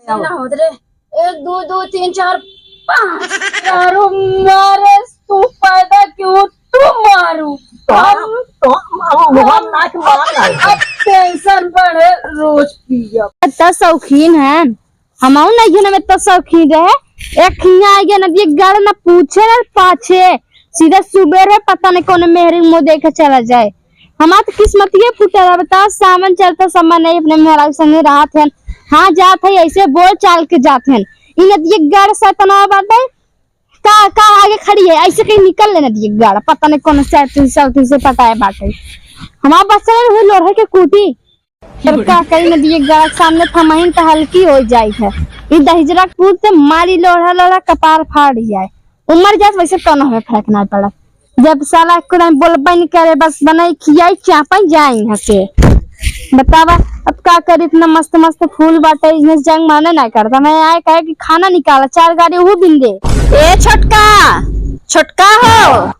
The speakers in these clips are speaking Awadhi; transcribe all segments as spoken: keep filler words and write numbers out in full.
ना होत रे। एक, दो, दो, तीन, चार, पाँच। चारों मारे, तू पैदा क्यों, तू मारू। तो, हम तो, हम, हम नाच मार रहे हैं। अब tension बढ़े, रोज पियब। इतना शौकीन है, हमहू नहीं है ना, इतना शौकीन रहे। एक हियाँ आइगे ना, ये गाड़ ना पूछे ना पाछे, सीधा सुबेरे पता नहीं कौन मेहरी मुँह देखे चला जाए। हमार तो किस्मतिये फूटल बा, बताओ, सावन चलता, सावन नहीं अपने मेहरारू संगे रहत हन। हाँ, जात है, ऐसे बोल चाल के जात हन। इ नदिये गाड़ सैतनवा बाटे, का, का आगे खड़ी है, ऐसे कहीं निकल ले नदिये गाड़, पता नहीं कौन सैतन सैतन से पटाए बाटे। हमार बच्चा हुई लोढ़े के कूटी, पर का करी नदिये गाड़ के सामने थमाइन त हल्की हो जाई है। इ दहिजरा कूद से मारी लोढ़ा लोढ़ा कपार फाड़ जाए। उमर जात वैसे कौनो हमें फर्क ना पड़त। जब साला एको टाइम बोलबे नहीं करे, बस बनाई खियाई चापा जाए यहाँ से। बतावा, अब का करी, इतना मस्त मस्त फूल बाटे, इन्हें जंग माने ना करता। मैं आए कहे कि खाना निकाला, चार गाड़ी वो बिन दे। ए छोटका, छोटका हो,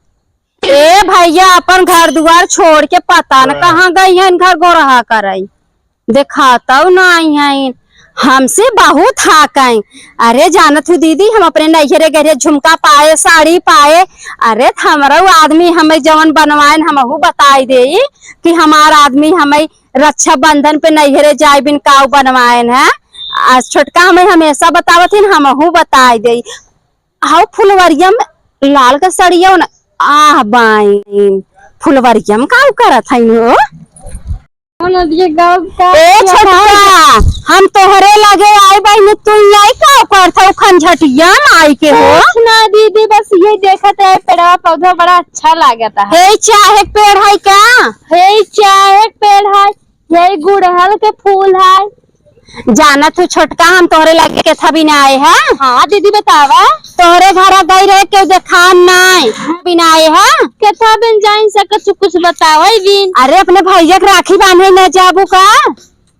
ए भैया, अपन घर दुआर छोड़ के पता न कहाँ गई हैं, घर गोरहा करई। देखातउ नाहीं हइन, हमसे बहुत हाकइ। अरे जानत हू दीदी, हम अपने नैहरे गहरे झुमका पाए, साड़ी पाए। अरे त हमरउ आदमी हमें जवन बनवाएन, हमहू बताई देई कि हमार आदमी हमें रक्षाबंधन पे नैहरे जाए बिन काऊ बनवाएन है। आ छोटका हमें हमेशा बतावत हिन, हमहू बताई देई। हाउ फुलवरिया में लाल का सड़िया न, आह बाइन, फुलवरिया में काऊ करत हइन हो? नदिया गाँव का ए छोटका, हम तोहरे लगे आए बहिनी, तू यही का करत हऊ खंझटिया में आई के हो? कुछ ना दीदी, बस ये देखत है, पेड़वा पौधा बड़ा अच्छा लागत है। हे चाहे पेड़ है का? हे चाहे पेड़ है, यही गुड़हल के फूल है। जानत हू छोटका, हम तोहरे लगे केथा बिन आए हैं। हाँ दीदी बतावा। तोहरे घरा गई रहे, केहू देखान नाय, बिन आए हैं। केथा बिन जाइन सकत हू, कुछ बतावा ही बिन। अरे अपने भैया के राखी बांधे न जाबू का?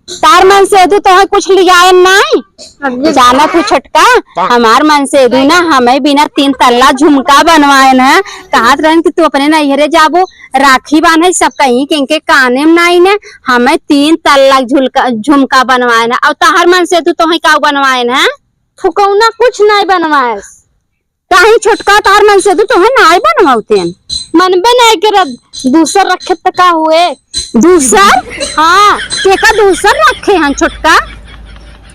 तार मनसेधू तोहे कुछ लियाएन नाय। जानत हू छोटका, हमार मनसेधू ना हमें बिना तीन तल्ला झुमका बनवाएन है। कहत रहन कि तू अपने नैहरे जाबू, राखी बांधे सब कहीं किनके काने में नाई ने, हमें तीन तल्ला झुलका, झुमका बनवाएन है। और तहार मनसेधू तोहे का बनवाएन है? फुकौना कुछ नाई बनवाएस। काहे छोटका, तहार मनसेधू तोहे नाई बनवाउतेन? मनबे नाई करत, दूसर रखे त का हुए? दूसर? हाँ। केका दूसर रखे हन छोटका?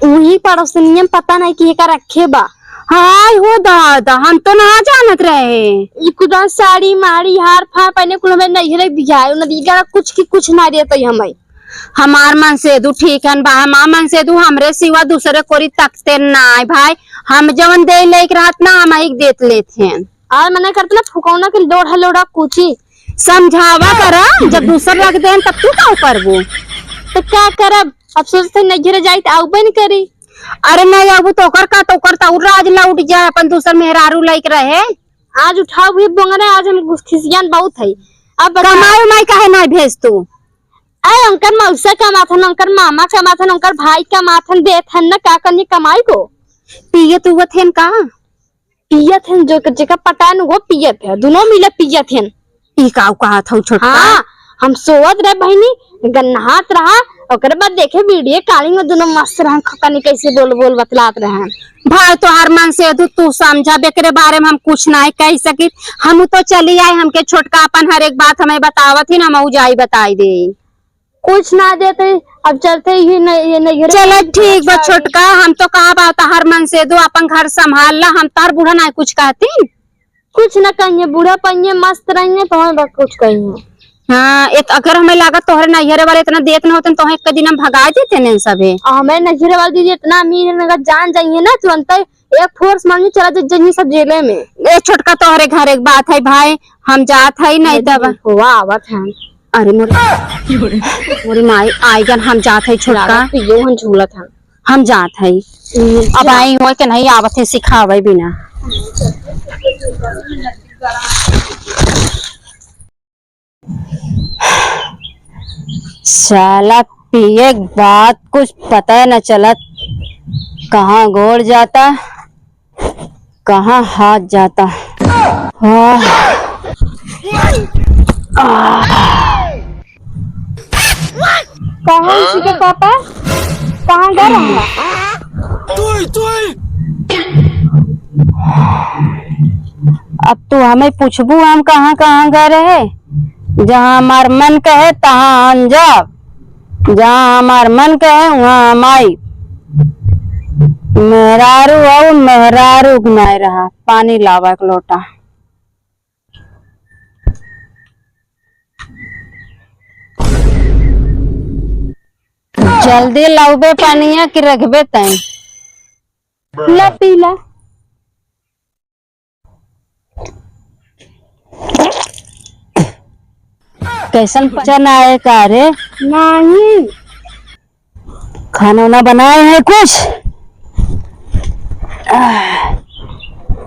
उही पड़ोसनिया में पता नाई केका रखे बा। हाय हो दादा, हम तो ना जानत रहे। ई कुदा साड़ी माड़ी हार फार पहने कुल हमें नैहरे बियाहे, उन्हें दीदा कुछ की कुछ ना देते हमें। हमार मनसेधू ठीक हन बा, हमार मनसेधू हमरे सिवा दूसरे कोरी तकते नाय भाई। हम जवन दे लेके रहत ना, हम ही देत लेत हन। और मना करत ना फुकौना के लोढ़ा लोढ़ा कूची। समझावा करा, जब दूसर रख देन तब तू का करबू? तो का करब? अब सोचते नैहरे जाई त आउबे न करी। अरे नहीं आबू तो ओकर का, तो ओकर तो और राज लौट जाए, अपन दूसर मेहरारू लाइक रहे। आज उठाओ भी बोंगरे, आज हम गुस-, खिसियान बहुत है। अब बता। कमाई उमाई काहे नहीं भेज तू? अरे उनकर मौसा कमाथन, उनकर मामा कमाथन, उनकर भाई कमाथन, देथन न का करिए कमाई को। पियत उवत हेन का? पियत हेन, जो जेका पटान वो पियत है, दुनो मिले पियत हेन। ई काऊ कहत हऊ छोटका? हाँ, हम सोवत रहे बहिनी, गन्नहात रहा, ओकरे बाद देखे वीडियो कॉलिंग में दुनो मस्त रहन, खकनी कैसे बोल बोल बतलात रहन। भाई तोहार मनसेधू तू समझा, एकरे बारे में हम कुछ नाई कह सकित। हम तो चली आए, हमके छोटका अपन हर एक बात हमें बतावत ही ना, हम जाई बताई दे। कुछ ना देते, अब चलते ही नहीं, ये नहीं चलो ठीक बा छोटका, हम तो कहा बा तहार मनसेधू अपन घर संभाल ला, हम तहार बूढ़ा ना कुछ कहती। कुछ ना कहिए, बूढ़ा पहिए मस्त रहिए तो हम बस कुछ कहिए। हाँ, एक अगर हमें लागत तोहरे नैहरे वाले इतना देत न होते तो एक दिन हम भगा देते न सभे। और हमें नैहरे वाले दीदी इतना अमीर है, अगर जान जाइए ना तुरंत एक फोर्स मांगी चला जा-, जाइए सब जेले में। ए छोटका तोहरे घर एक बात है भाई, हम जात है नहीं तब। वाह, आवत है। अरे मोरे, मोरे माई, आइगन हम जात है छोटका। लागत पियो हम झूलत है। हम जात है। हम्म, अब जा। आई हुआ कि नहीं आवत है सिखावे बिना। साला पिए के बाद कुछ पता न चलत, कहाँ गोड़ जाता। कहाँ हाथ जाता? हाँ। कहाँ इसी के पापा? कहाँ गए रहना? अब तू हमें पूछबू हम कहाँ कहाँ गए रहे? जहाँ हमार मन कहे तहाँ हम जाब, जहाँ हमार मन कहे वहाँ हम आई। मेहरारू अउ मेहरारू के नाय रहा, पानी लावा एक लोटा। जल्दी लाउबे पनिया कि रखबे तैं? ला पी ला। कैसन पचन आए का रे? नहीं। खाना वाना बनाए हैं कुछ?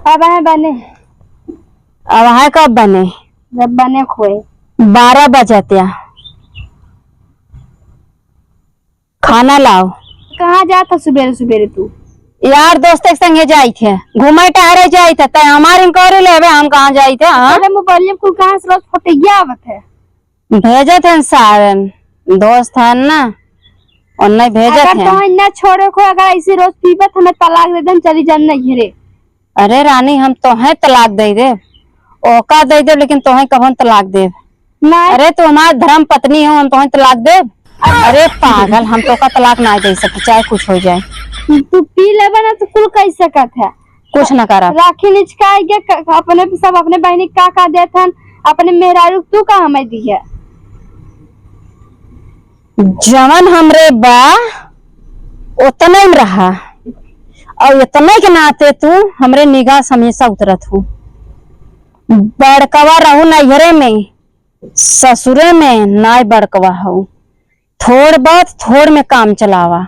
अब है बने। अब है कब बने? जब बने खोए। बारह बजत या। खाना लाओ। कहाँ जात है सुबेरे सुबेरे तू? यार दोस्त के संगे जाइत है, घूमे टहरे जाइत है, तै हमार इंक्वायरी लेबे, हम कहाँ जाइत है, हाँ? अरे मोबाइल में कुल कहाँ से रोज फोटैया आवत है? भेजत हैं सारन, दोस्त हैं ना, उन्हें भेजत अगर हैं। तोहैं ना छोड़े को, अगर ऐसे रोज पीबे त हमें तलाक दे देम, चली जान नैहरे। अरे रानी, हम तोहैं तलाक दे देब, ओका दे देब, लेकिन तोहैं कबहुँ तलाक देब। नहीं। अरे तू हमार धर्म पत्नी हो, हम तोहैं तलाक देब? अरे पागल, हम तोका तलाक ना दे सकी, चाहे कुछ हो जाए। तू पी लेबे ना तो कुल कह सकत है। कुछ ना करब। राखी निचकाई के क-, अपने सब अपने बहिनी का का देत हन, अपने मेहरारू तू का हमें दी है? जवन हमरे बा, ओतने में रहा, अउर एतने के नाते तू हमरे निगाह से हमेशा उतरत हू। बड़कवा रहू नैहरे में, ससुरे में नाय बड़कवा हऊ। थोड़ बहुत, थोड़ में काम चलावा।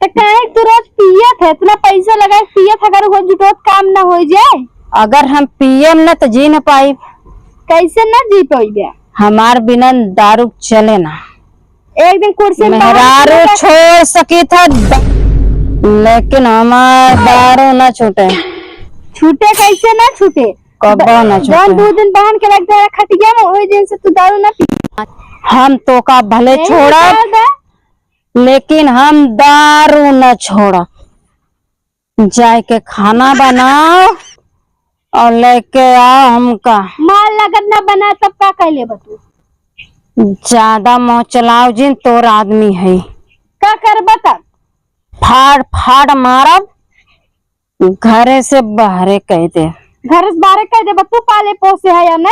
त काहे तू रोज पियत है, इतना पैसा लगा के पियत है, अगर वो जुटोत काम ना हो जाए? अगर हम पियम न त जी न पाइब। कैसे ना जी पाइबे? हमार बिना दारू चले ना। एक दिन कुर्सी में मेहरारू छोड़ सकी था, लेकिन हमार दारू ना छूटे। छूटे कैसे ना छूटे? कब्बो ना जौन छूटे। दो दिन बहन के रख दे खटिया में, वही दिन से तू दारू ना पी। हम तोका भले छोड़ब, लेकिन हम दारू न छोड़ब। जाए के खाना बनाओ और लेके आओ हमका। माल लगत ना बना तब का कह लेबा तू? ज्यादा मुँह चलाओ जिन, तोर आदमी है। का करबा तब? फाड़ फाड़ मारब, घरे से बाहरे कह दे। घरे से बाहरे कह देबा तू? पाले पोसे है या ना?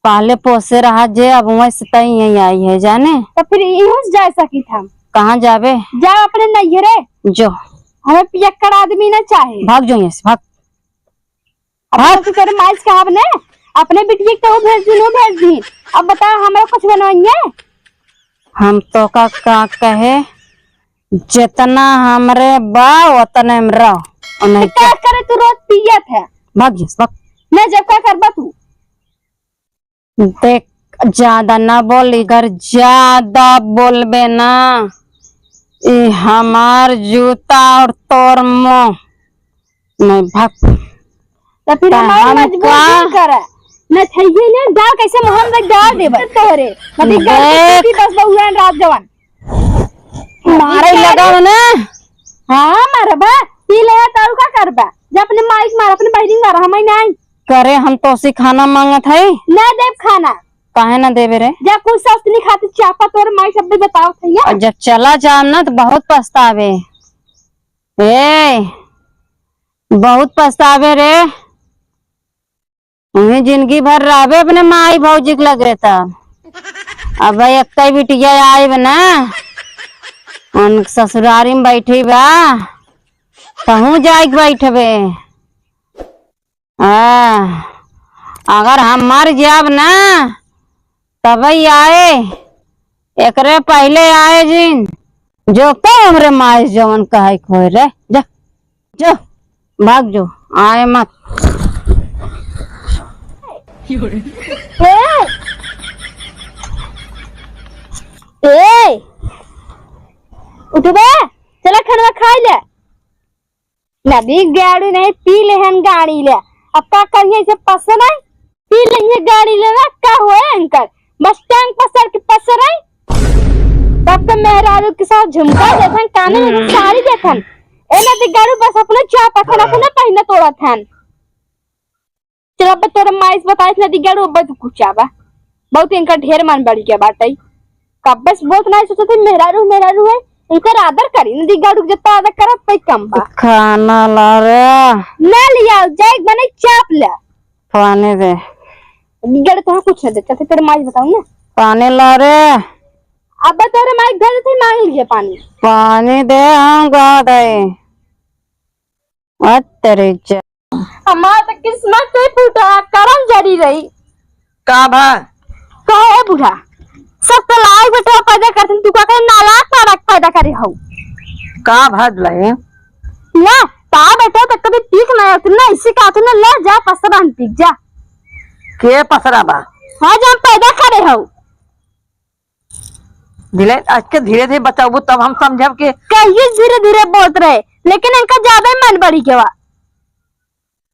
पाले पोसे रहा जे, अब वहीं से तई यहीं आई है जाने। तो फिर इहू से जा सकी था। कहाँ जाबे? जा अपने नैहरे। जो। हमें पियक्कड़ आदमी ना चाहे। भाग जो यहाँ से, भाग। अब भाग। तो तेरे माइस का आपने अपने बिटिया के तो भेज दी, भेज दी। अब बताओ हमरा कुछ बनवाइए? हम तोका का कहे, जितना हमरे बा उतने में रहो। और नहीं तो का तो करे तू रोज पियत है? भाग यहाँ से, भाग। मैं जब का करबा तू? देख, ज्यादा ना बोल, अगर ज्यादा बोलबे ना, ई हमार जूता और तोर मुँह। नहीं, भाग। तो फिर त हमार हम मजबूर का नहीं करे। मैं थैये ने डाल कैसे मोहन में डाल देबे तोहरे। मतलब देख। गाड़ी पीती बस बहुआन रात जवान। मारे लगा ना। हाँ, मारबा। पी ले, तारू का करबा? जा अपने माई के मार, अपने बहिनी के मार, हमें नहीं। करे हम तो उसी खाना मांगत है। ना देब खाना। काहे ना देबे रे? जा कुछ सस्ती नहीं खाती, चापा तोर माई सब भी बताओ थैया। और जब चला जाम ना तो बहुत पछतावे। ए, बहुत पछतावे रे। उन्हें जिंदगी भर रहबे अपने माई भौजी के लगे त। अब भाई एक्कै बिटिया आइब ना, उन ससुरारी में बैठी बा, तहूँ जाइके बैठबे। हाँ, अगर हम मर जाब ना, तबे आए, एकरे पहिले आए जिन। जो तो हमरे माई जवन कहे के होए रे, जा, जो, भाग जो, आए मत। ए, ए, उठबे, चला खाना खाई ले। नदी गाड़ी नहीं, पी लेहन गाड़ी ले। अब का करिए, इसे पसंद है? पी लेंगे गाड़ी ले ना, का होए इनकर? बस टांग पसर के पसर आई। तब तो मेहरारू के साथ झुमका देखन, काने में साड़ी देखन। ए नदी गाड़ू बस अपने चापत हन, अपने पहिने तोड़त हन। चल अब तोरे माई से बताइस नदी गाड़ू, अब तू कुछ आवा। बहुत इनका ढेर मन बढ़ गया बाटे। कब्बे से बहुत नहीं सोचते, मेहरारू, मेहरारू है, इनकर आदर करी। नदी गाड़ू के जितना आदर करब, तई कम बा। खाना ला रे। ना लिया, जाए बने चाप ले। पानी दे। नदी गाड़ू तोहरा कुछ ना दे, चलते तोरे माई से बताऊँ ना। पानी ला रे। अब तोरे माई घर से मांग लिए पानी। पानी दे, हम गा दे। अत तेरे ज- हमार त किस्मत से फूटा, करम जरी रही। का भा? कहे बूढ़ा, सब तो लायक बेटा पैदा करते, तू का करे नालायक नालायक पैदा करे हो? का भा दुल्हन? ना, ता बेटा त कभी ठीक ना होती ना, इसी का तू ना ले जा पसरा हम पी जा। के पसरा बा? हाँ, जब पैदा करे हो। धीरे, आज के धीरे धीरे बताबू तब हम समझब कि कहिए धीरे धीरे बोलत रहे, लेकिन इनका ज्यादा ही मन बढ़ी गवा।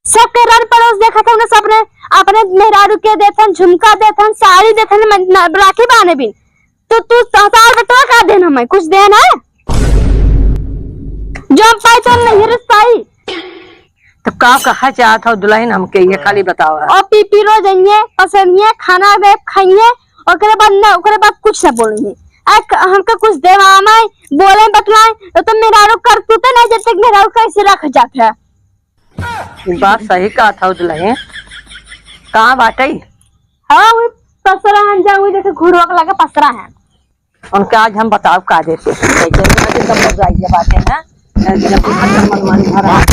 सबके रन पड़ोस देखत हन, सबने अपने मेहरारू के देथन, झुमका देथन, साड़ी देथन, मन-, न-, राखी बांधे बिन। तो तू सार बेटवा का देन हमें कुछ देन है? जो हम पाई तो नहीं रिश्ताई। तो का कहा चाहत हो दुल्हन हमके, ये खाली बतावा। और पी पी रोज आइए, पसंदिए, खाना दे खाइए, ओकरे बाद ना, ओकरे बाद कुछ ना बोलेंगे। आ, क-, हमके कुछ देवा माई, बोले बतलाए, तो, तो मेहरारू करतूते नहीं, जब तक मेहरारू कैसे रख जात है। ई बात सही कहत हौ दुल्हन। कहाँ बाटइ? हाँ, वही पसरा हन जा, वही देखे घुड़वा के लगे पसरा है। उनके आज हम बताओ का देते। कैसे कैसे सब लोग जाइए बाटे ना। जब मन मन भरा।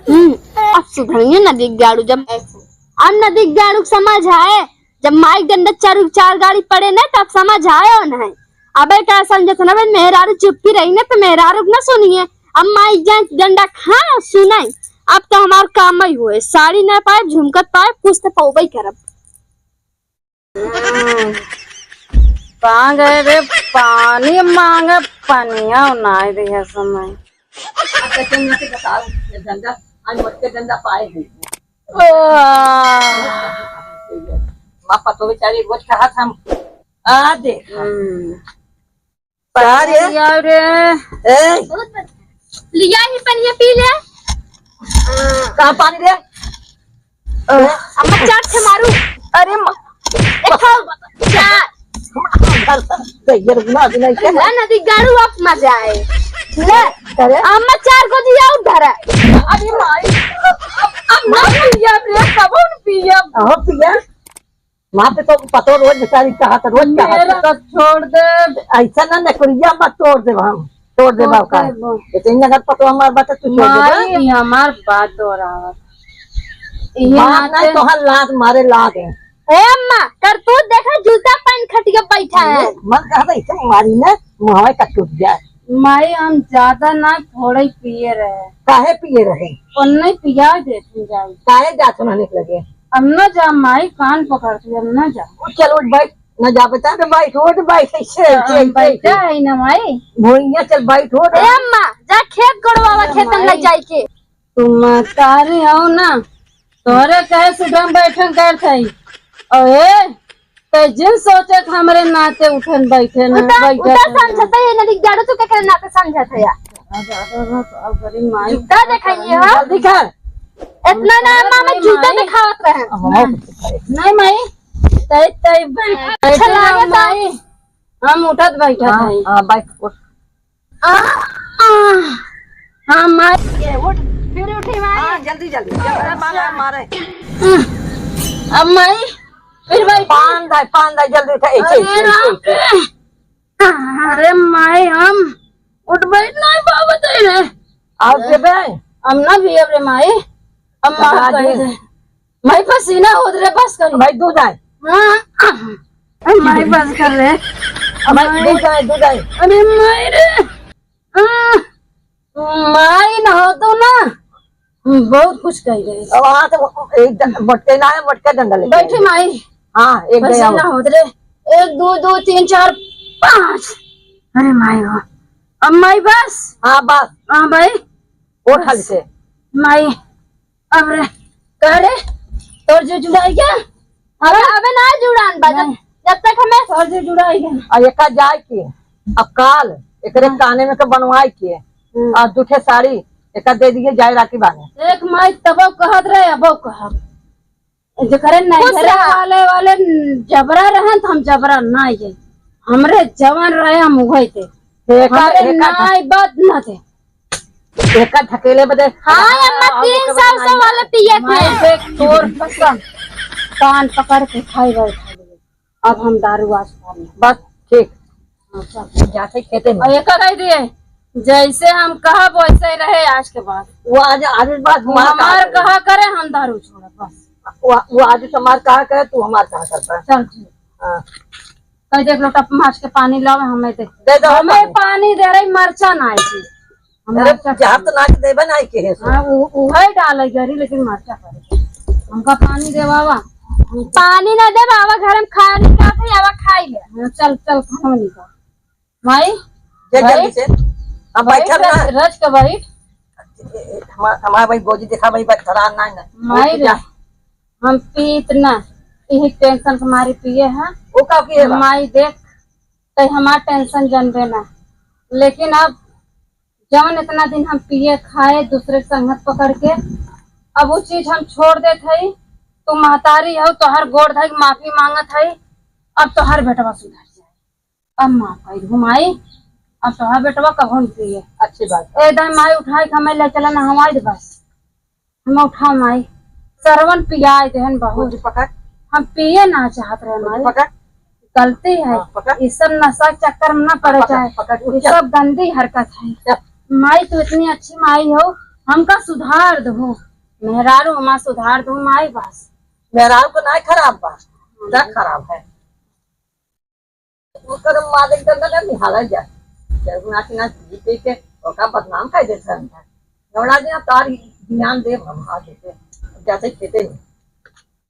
हम्म, अब सुधरिए नदी गाड़ू, जब अब नदी गाड़ू के समझ आए, जब माइक डंडा चार, चार गाड़ी पड़े ना, तब समझ आए हो नहीं। अबे का समझत ना, बे मेहरारू चुप्पी रही ना, तो मेहरारू ना सुनिए। अब माइक जाए डंडा खा सुनाई, अब तो हमार काम ही हुए, साड़ी ना पाए, झुमकत पाए, कुछ तो पौबे ही करब। हम्म। कहाँ गए रे पानी मांगे, पनिया नाय दिया समय। अब कैसे ना के बताओ, ये डंडा, आज मोटके डंडा पाए हैं। आह। माँ पतो बेचारी रोज कहा था हम, आ देख। हम्म। का रे? लिया रे। ए? लिया ही पनिया पी ले। का पानी रे? अम्मा चार ठे मारू। अरे माँ। एक ठो चार। गैया रुकना अभी नहीं ले नदी गाड़ू आप मजा आए। ले। अरे? अम्मा चार को दिया उधर है। अरे माई। अब ना पिया रे, कब पिया? अहो पिया। वहाँ पे तो पतो रोज बेचारी कहा था, रोज कहा था। मेरा तो छोड़ दे। ऐसा ना नकुरिया मत तोड़ दे हम, तोड़ दे छोड़ बाबू का। दे वो। इतनी अगर पतो हमार बात है, तू छोड़ दे माई, बा। ये हमार बात हो रहा है। ये बात नाते नहीं, तोहर लात मारे लात है। ए अम्मा, कर तू देखा जूता पहन खटिया बैठा है। मन कहा था इसे मारी ना, मुहावे का टूट जाए। माई, हम ज्यादा ना, थोड़े ही पिए रहे। काहे पिए रहे? उन्ने पिया देती जाई। काहे जात होना निकल गए? हम ना जा माई, कान पकड़ती, हम ना जा। उठ, चल उठ बैठ, ना जा बता तो बैठ, उठ बैठ, ऐसे, ऐसे, हम ऐसे, बैठा ऐसे। है ना माई। भोइया चल बैठ, उठ। ए अम्मा, जा खेत गोड़वावा, अरे खेत में माई। ले जाए के। तुम महतारी हो ना, तोहरे कहे से हम बैठन करत हई। अरे, ते जिन सोचे कि हमरे नाते उठन बैठे ना, उता, बैठे उता ना। समझत है, ये नदी गाड़ू तू केकरे नाते समझत है या? अब, अब, अब, अब, अरे माई, जूता देखाइए, हाँ? जल्दी कर। इतना ना, मामा, अरे जूता माई। दिखावत रहे। हाँ, नहीं, माई, तै, तै बैठ, अच्छा बैठे ना, लागत है। माई, हम उठत बैठत हाँ, हई। हाँ, बैठ, उठ। आ, आ, हाँ, माई। ये उठ, फिर उठी, माई। हाँ, जल्दी, जल्दी। जल्दी, मारे, मारे। अब माई, फिर भाई। पान दाई, पान दाई, जल्दी उठा। ऐसे, अरे ऐसे, राम ऐसे, ऐसे। रे। अरे माई, हम उठ बैठ नहीं पावत है रे। और के बे? हम ना भी अब रे माई, हम माफ कर दे। माई पसीना होत रे, बस कर। भाई, दूध आए। हाँ, माई बस कर रे। भाई, माई। दूध आए, दूध आए। अरे माई रे। हाँ, माई ना हो तो ना, बहुत कुछ कह गई। अब हाँ, तो एक ड-, बटके ना है, बटके डंडा लेके बैठे आए। माई। हाँ, एक पसीना होत रे। एक, दो, दो, तीन, चार, पाँच। अरे माई हो। अब माई बस। हाँ, बस। हाँ भाई। उठ बस। हल्के। माई। अब रे, का रे? तोर जो जुड़ाई क्या? अबे, अबे ना जुड़ान बा, जब, नहीं। जब तक हमें तोर जो जुड़ाई क्या? और एका जाए के, अब काल, एकरे हाँ। काने में के बनवाई के हम्म। और दू ठे साड़ी एका दे दिए जाए राखी बांधे। एक माई तबो कहत रहे, अबो कहब। जेकरे नैहरे वाले, वाले जबरा रहन त हम जबरा ना जाई। हमरे जवन रहे हम उहै थे। एका, हमरे एका नाई बात ना थे। एका ढकेले बदे। हाँ, अम्मा, तीन सौ सौ वाले पिए थे। मैं देख तोर कसम। कान पकड़ के खाई बैठा। अब हम दारू आज पानी। बस, ठीक। हाँ, चल। जाते खेते में। और एका कह दिए, जैसे हम कहब वैसे ही रहे आज के बाद। वो आज, आज इस बात तू हमार कहा करे, हम दारू छोड़ब, बस। वो, वो आज हमार कहा करे, तू हमार कहा कर, बस। चल, ठीक। हाँ। कह दे, एक लोटा माछ के पानी लावे, हमें दे। दे दो, हमें पानी। पानी दे रही, मरचा ना आई थी। हम अरे, मरचा जहाँ खाई। तो ना के देबे ना के है सो। हाँ, उ-, उहे डाले जरी, लेकिन मरचा करे। हमका पानी देवावा। पानी ना देवावा, घर में खाली का थे, आवा खाई ले। हाँ, चल, चल, खाना निकाल। माई, जल्दी, जल्दी बैठ। से। हम बैठ, बैठब ना। रज, रज के बैठ। हमार, हमार भाई गोजी देखा भाई, बैठ, खड़ा ना, ना। माई उठ रे, जा। हम पीत ना, यही टेंशन के मारे पिए हैं। वो का पिए बा? माई देख, तै हमार टेंशन जनबे ना। लेकिन अब जवन इतना दिन हम पिए खाए दूसरे संगत पकड़ के, अब वो चीज हम छोड़ देत हई। तू महतारी हो, तोहर गोड़ धइ के माफी मांगत हई। अब तोहर बेटवा सुधर जाए, अब माफ कर दू माई, अब तोहर बेटवा कबो न पिए। अच्छी बात। ए दाई माई उठाए के हमें ले चला नहवाई दे बस। हम उठा माई, सरवन पियाए देहन बहुत। गोजी पकड़। हम पिए ना चाहत रहे गोजी माई। पकड़। गलती है। हाँ, पकड़। ये सब नशा के चक्कर में ना पड़े पकड़, चाहे। पकड़, उठ ये जा। सब गंदी हरकत है। जा। माई, तू इतनी अच्छी माई हो, हमका सुधार दहू। मेहरारू हमार सुधार दहू माई बस। मेहरारू को ना खराब बा, हाँ। दिमाग खराब है। ओकर मालिक डंडा ना निहाला जा। जब ना कि ना पी पी के ओका बदनाम कर देत रहन था। नवड़ा जी, तार ध्यान देब हम आगे से। जाते खेते में।